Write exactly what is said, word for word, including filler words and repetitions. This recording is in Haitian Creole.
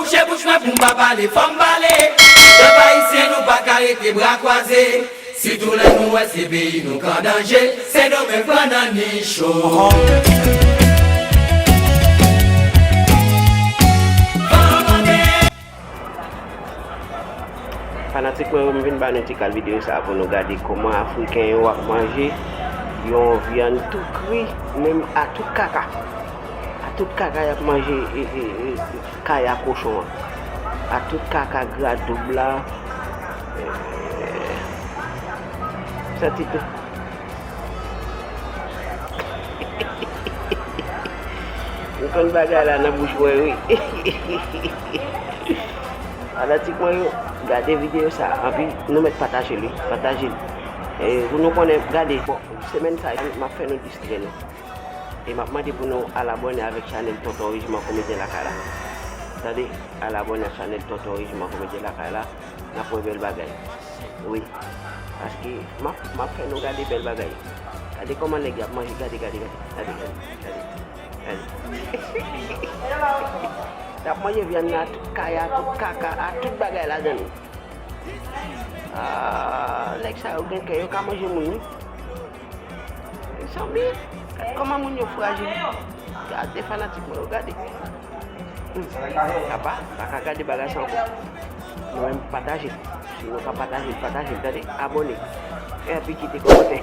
Bouche bouch mwen pou m pa pale, fò m pale. Pèp ayisyen, nou pa ka rete bra kwaze. Sitou lè nou wè se peyi nou k an danje. Sendomeng pran nan nicho. Fanatik mwen yo, m vin ba nou ti kal videyo sa a pou nou gade kòman Afriken yo ap manje yon vyann tou kri, menm a tout kaka. A tout kaka y ap manje, e, e, e, kay a kochon an. A tout kaka gra doub la. E, santi tou. M konn bagay la nan bouch mwen, wi. Fanatik mwen yo, gade videyo sa a. Anpi, nou mèt pataje l, wi. Pataje l. E, pou nou konnen, gade. Bon, semèn sa a, m ap fè nou distrè nou. E m ap mande pou nou al abòne avèk chanèl Tonton Rijiman Komedyen Lakay la. Tande, al abòne ak chanèl Tonton Rijiman Komedyen Lakay la. N ap wè bèl bagay. Wi. Paske m ap, m ap fè nou gade bèl bagay. Gade kòman nèg y ap manje, gade, gade, gade. Gade, gade, gade. Gade. Y ap manje vyann nan, tout kay a, tout kaka a, tout bagay ladan l. Ah, nèg sa yo gen kè, yo ka manje moun, wi. Mezanmi, gad kòman moun yo frajil. Gade fanatik mwen yo, gade. Hmm. Papa, pa ka gade bagay sa ankò. Nou menm pataje. Si nou ka pataje, pataje, tande, abòne. Epi kite kòmantè.